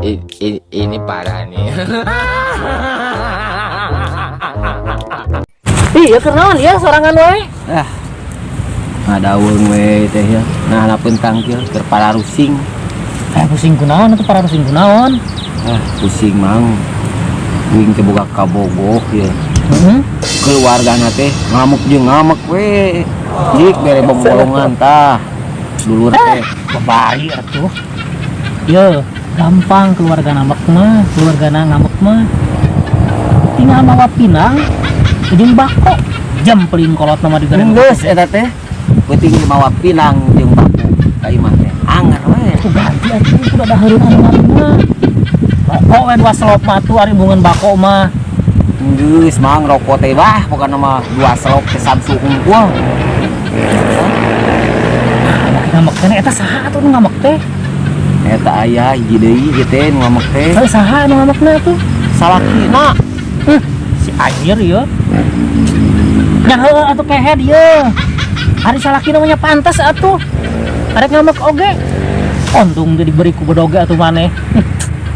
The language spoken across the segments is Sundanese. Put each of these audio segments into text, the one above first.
Ini parah nih. Ih, ya kenaon ya sorangan wae. Ah. Ngadaweung we teh ya. Nah, lapeun tangkil keur pararusing. Eh, pusing kunaon atuh pararusing kunaon? Ah, pusing mang. Uing teh boga kabogoh ya. Heeh. Keluargana teh ngamuk jeung ngamek we. Jik bere bobolongan tah. Dulur teh. Babari atuh. Ye, gampang keluarga ngambek mah, keluargana ngambek mah. Tinggal mawa pinang jeung bako. Jemplin kolot nama di gareng. Geus eta teh. Penting mawa pinang jeung bako ka imah teh. Anger we. Tuh ganti atuh kudu ada heureun anu mah. Rokok we dua selop mah atuh ari bungeun bako mah. Geus mang rokok teh bah pokona mah dua selop teh Samsu hungkul. Nah, ngambek teh eta saha atuh nu ngambek teh? Eta aya hiji deui ieu teh nu ngambek teh. Heuh saha nu ngambekna atuh? Salakina. Si anjir ya. Nya heueuh atuh kehed ye. Ari salaki namanya pantas atuh. Arek ngambek oge. Untung teu diberi ku bedoge atuh maneh.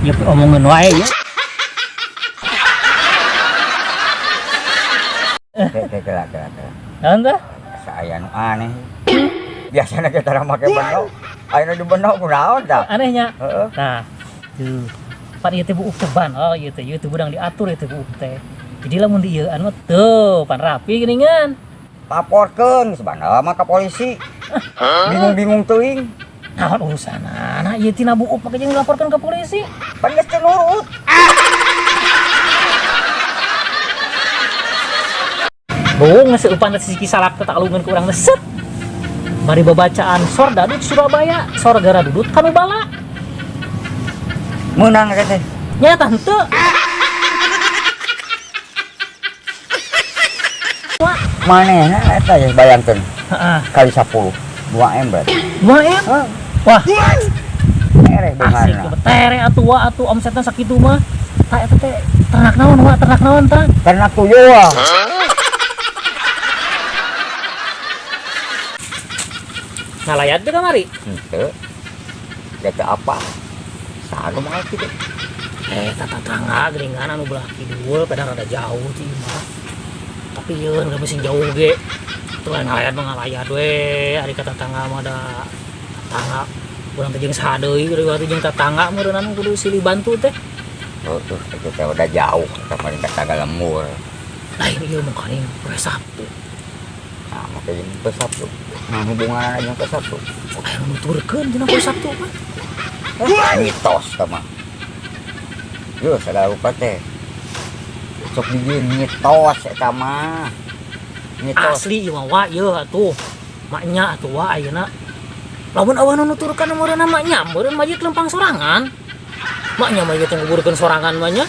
Ya omongan wae ya. Kela. Naon tah? Saya nu aneh. Biasanya kita tara make bendo. Ayeuna di bendo kunaon tah? Anehnya. Heeh. Nah, tuh. Pan ieu teh buuk teh ban. Oh, ieu teh ieu teh budang diatur ieu teh buuk teh. Jadi lamun di ieu mah tuh pan rapi geuningan. Laporkeun sebenarnya mah ka polisi. Bingung-bingung teuing. Naon urusanna? Nah, ieu tina buuk make jeung dilaporkeun ke polisi. Pan geus teu nurut. Bohong geus eupan teh sisi salak teh talungan ku urang teh set. Mari babacaan sor dadut Surabaya, sor gara dudut kanu bala. Meunang eta teh. Nya tante. Manehna eta ya bayangkeun. Heeh. Kali 10, 2 M berarti. 2 M. Wah, Tereh asik beungarna. tere atuh wa atuh omsetna sakitu mah. Tah eta teh ternak naon wa, ternak naon tah? Ternak tuyul. Wah. Ngalayat teh kamari. Henteu. Da teu apa. Saha nu maot kitu? Tetangga geuningan anu belah kidul padahal rada jauh ti imah. Tapi ieu udah mesin jauh ge. Tuh ngalayat mah ngalayat we, ari ka tetangga mah da tetangga urang teh jeung saha deui kudu atuh jeung tetangga meureunnan kudu silih bantu teh. Oh, tuh itu teh udah jauh eta paling ka tangga lembur. Lain ieu mah kaning poe Sabtu. Nah, make jeung poe Sabtu. Nah, hubunganna jeung poe Sabtu. Aya nu nuturkeun dina poe Sabtu mah. Mitos tah mah. Yo sagala rupa teh. Sok dijieun mitos eta mah. Mitos. Asli ieu mah wa ieu atuh. Maknya atuh wa ayeuna. Lamun eueuh nu nuturkeun meureunna maknya meureun mayit lempang sorangan. Maknya mayit yang nguburkeun sorangan mah nya.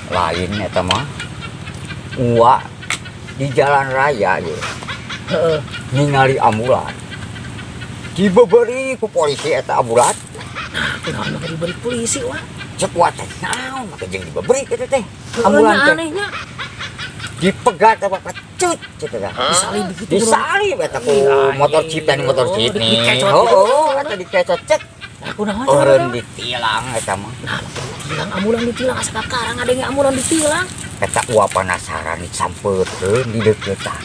Lain eta mah. Uwa di jalan raya ye. Heeh. Ningali ambulan. Dibeberi ku polisi eta ambulan. Nah, kunaon make diberi polisi wa? Cek wa teh naon make jeung dibeberi kitu teh. Heeh, Ambulan nya teh. anehnya. Dipegat apa kecut kitu teh. Disalib begitu. Disalib eta ku Iya, motor chip teh motor oh, chip nih. dikecot gitu. Oh, eta dikecot cek. Nah, kunaon Eureun ditilang eta mah. Nah, ditilang ambulan ditilang asa kakarang ada yang ambulan ditilang. Eta uwa penasaran disampeurkeun di deuketan.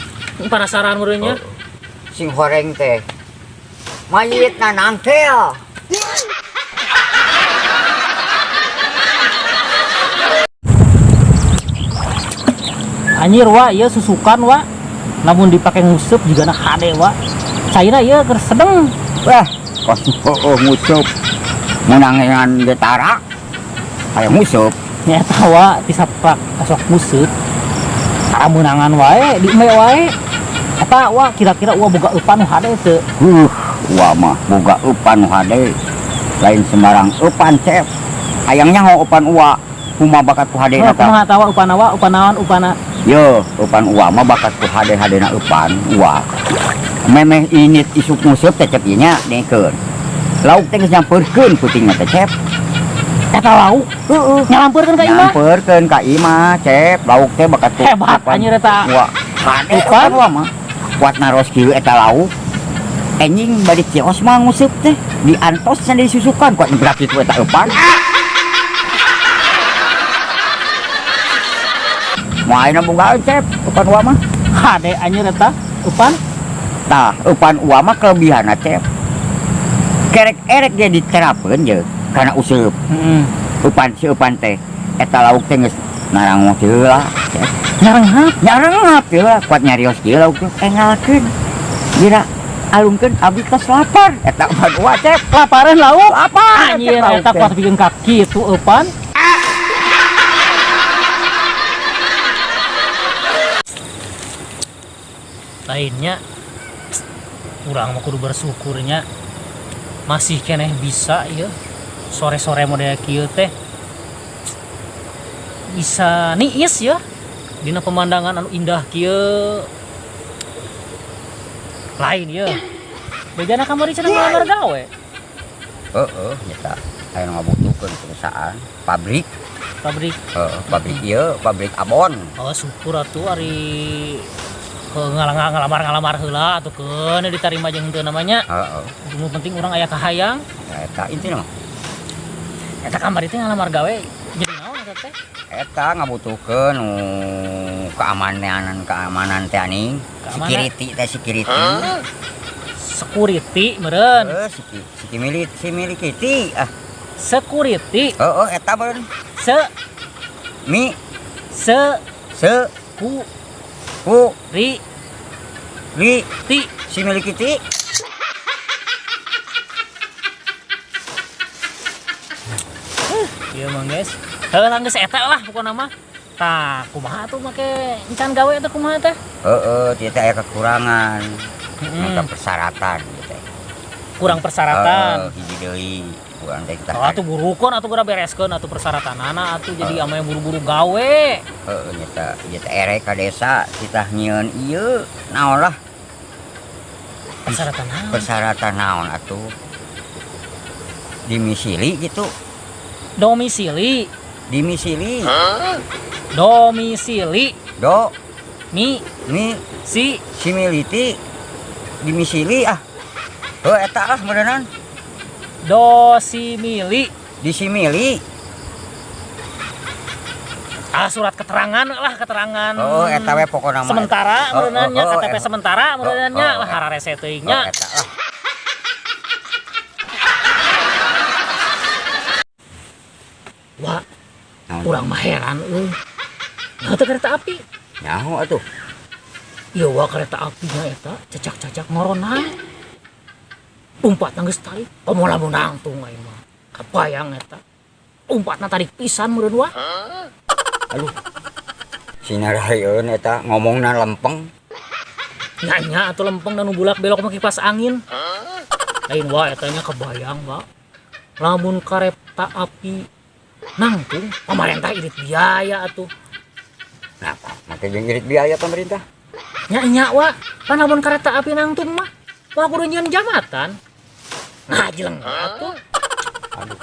Penasaran meureunnya. Oh. Sing horeng teh mayitna nangkel. Anjir wa ieu susukan wa. Namun dipake nguseup juga na hade wa. Cairna ieu keur sedeng. Wah, kos oh, nguseup. Menangan getara. Aya nguseup. Nya eta wa tisaprak sok nguseup. Tara meunangan wae di embe wae. Eta wa kira-kira wa boga eupan nu hade teu? Wa mah boga eupan nu hade. Lain sembarang eupan cep. Hayangnya ho eupan uwa. Kumaha bakat ku hade Oh, eta? kumaha tawa eupan wa, eupan naon, eupana? Yo, eupan uwa mah bakat ku hade-hadena eupan uwa. Memeh init isuk nguseup teh cep ieu nya dengkeun. Lauk teh geus nyampeurkeun putingna teh cep. Eta lauk? Heeh. Nyalampeurkeun ka imah? Nyampeurkeun ka imah cep. Lauk teh bakat ku hebat eupan anjir eta. Uwa. Hade Eupan? eupan uwa mah. Kuat naros kieu eta lauk. Enjing bari kios mah nguseup teh diantos cenah disusukan kuat berak kitu eta eupan. Moal ayeuna boga Cep, eupan uwa mah. Hade anjir eta eupan. Tah, eupan uwa mah kelebihanna Cep. Kerek-erek dia diterapeun je kana useup. Heeh. Eupan si eupan teh eta lauk teh geus narangoh teh heula Cep. Nyarenghap. Nyarenghap teh heula kuat nyarios kieu lauk teh engalkeun. Dira alungkeun abdi tos lapar eta eupan uwa Cep. Laparan lauk. Lapar Anjir Cep, lauk eta teh. kuat bikin kaki itu eupan. Lainnya urang mah kudu bersyukurnya masih keneh bisa ya sore-sore model kieu teh bisa niis ya dina pemandangan anu indah kieu lain ya bejana kamari cenah ngalamar gawe. Heeh, nyata aya nu ngabutuhkeun perusahaan pabrik. Pabrik. Heeh, pabrik ieu, pabrik abon. Oh syukur atuh ari ngalamar-ngalamar heula atuh keun diterima jeung henteu namanya. Heeh. Nu penting urang aya kahayang. Eta intina mah. Eta kamari teh ngalamar gawe jadi naon eta teh? Eta ngabutuhkeun nu keamanan teh aning. Keamanan? Security teh security. Security meureun. Heeh, siki milik si milikiti ah. Security. Heeh, eta meureun. Se mi se se ku ku ri li ti si milikiti. Ieu mah guys. Heuh lah geus eta lah pokona mah. Tah, kumaha atuh make encan gawe teh kumaha teh? Heeh, teh teh aya kekurangan. Heeh. Maka persyaratan gitu. Kurang persyaratan. Heeh, hiji deui urang teh kita. Oh, atuh burukeun atuh geura bereskeun atuh persyaratanana atuh jadi ame buru-buru gawe. Heeh, nyata ieu teh erek ka desa kita nyieun ieu naon lah. Persyaratan naon? Persyaratan naon atuh? Dimisili gitu. Domisili. Dimisili. Hah? Domisili. Do mi mi si similiti dimisili ah. Heuh eta lah meureunnan. Dosimili. Disimili. Ah surat keterangan lah keterangan. Oh eta we pokona mah. Sementara meureunannya KTP sementara meureunannya lah hararese teuing nya. Eta lah. Wah, urang mah heran euy. Nah teh kereta api. Nyaho atuh. Ieu wa kereta apinya eta cacak-cacak ngorona. Umpatna geus tarik, komo lamun nangtung aing mah. Kabayang eta. Umpatna tarik pisan meureun wah. Aduh. Sinarayeun eta ngomongna lempeng. Nya-nya atuh lempeng dan nu bulak belok mah kipas angin. Lain wa eta nya kebayang wa. Lamun kareta api nangtung pemerintah irit biaya atuh. Napa? Make jeung irit biaya pemerintah? Nya-nya wa, pan lamun kereta api nangtung mah wah kudu nyieun jambatan. Nah, jeleng atuh. Aduh.